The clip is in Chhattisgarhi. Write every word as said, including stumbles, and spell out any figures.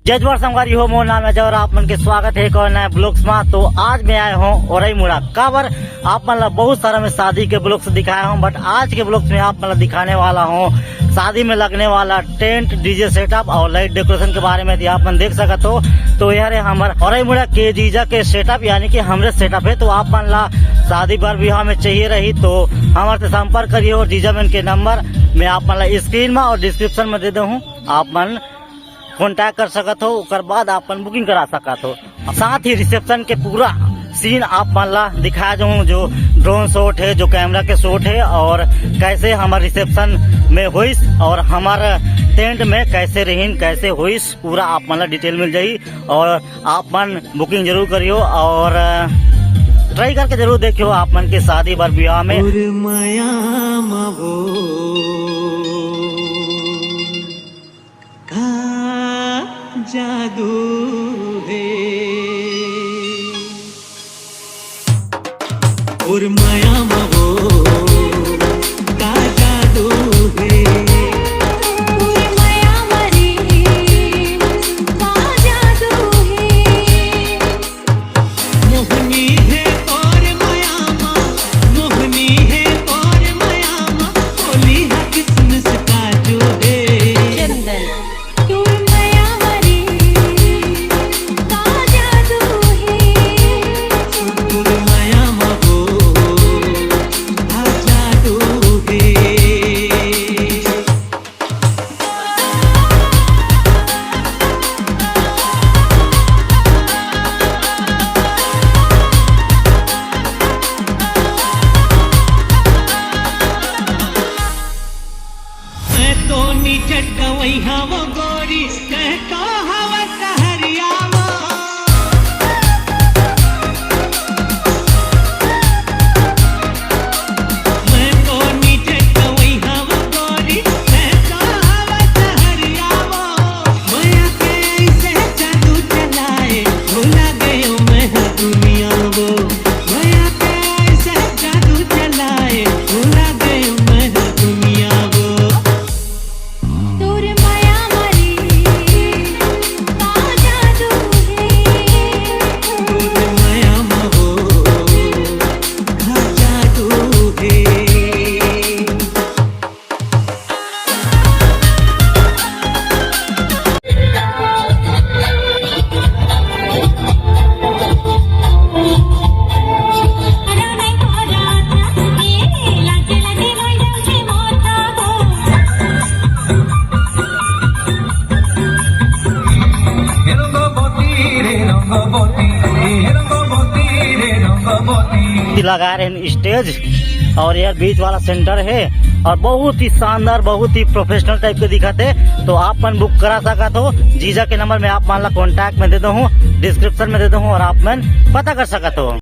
जय जोहार संगवारी हो, मोर नाम अजय और आप मन के स्वागत हे एक और नया ब्लॉग्स मा। तो आज मैं आए हों औरई मुड़ा। काबर आप मन ला बहुत सारा मैं शादी के ब्लॉग्स दिखाए हों, but आज के ब्लॉग्स में आप मन ला दिखाने वाला हों शादी में लगने वाला टेंट, डीजे सेटअप और लाइट डेकोरेशन के बारे में। यदि आप मन देख सकत हो तो ये हरे हमर औरई मुड़ा के जीजा के सेटअप, यानी कि हमरे सेटअप हे। तो आप मन ला शादी बर बिहाव में चाहिए रही तो हमर से संपर्क करिए और जीजा मन के नंबर मैं आप मन ला स्क्रीन मा और डिस्क्रिप्शन में दे देहूँ, आप मन कॉन्टैक्ट कर सकत हो, ओकर बाद आप मन बुकिंग करा सकत हो। साथ ही रिसेप्शन के पूरा सीन आप मन ला दिखा दूँ, जो ड्रोन शॉट हे, जो कैमरा के शॉट हे और कैसे हमर रिसेप्शन में होइस और हमर टेंट में कैसे रहिन, कैसे होइस, पूरा आप मन ला डिटेल मिल जाही और आप मन बुकिंग जरूर करियो और ट्राई करके जरूर देखियो आप मन के शादी बर बिहाव में। और मया मवो का जादू हे, और मया मवो का जादू हे। और मया मरी का जादू हे। मोहनी हे तोर मया मा, मोहनी हे तोर मया मा, बोली हा किसमिस काजू हे। चंदन। तोर मया मरी का जादू हे। तोर मया मा हो का जादू हे। मैं तो नी चटकवई हवं गोरी, मैं तो हवं सहरिया वो। मैं तो नी चटकवई हवं गोरी, मैं तो हवं सहरिया वो। मया के ऐसे जादू चलाए, भुला गयो मैं हर दुनिया वो। मया के ऐसे जादू चलाए, भुला गयो मैं हर दुनिया वो। तोर मया मरी का जादू हे। तोर मया महो का जादू हे। लगा रहे हैं स्टेज और यार बीच वाला सेंटर है और बहुत ही शानदार, बहुत ही प्रोफेशनल टाइप के दिखत हे। तो आप मन बुक करा सकत हो, जीजा के नंबर मैं आप मन ला कॉन्टैक्ट में दे दो हूँ, डिस्क्रिप्शन में दे दो हूँ और आप मन पता कर सकत हो।